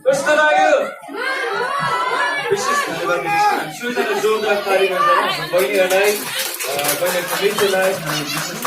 कस्तो लाग्यो? विशेष धन्यवाद दिन चाहन्छु। सबैजना जोरदार ताली बजाएर हाम्रो बहिनीहरूलाई, बहिनीहरूको नृत्यलाई हामी विशेष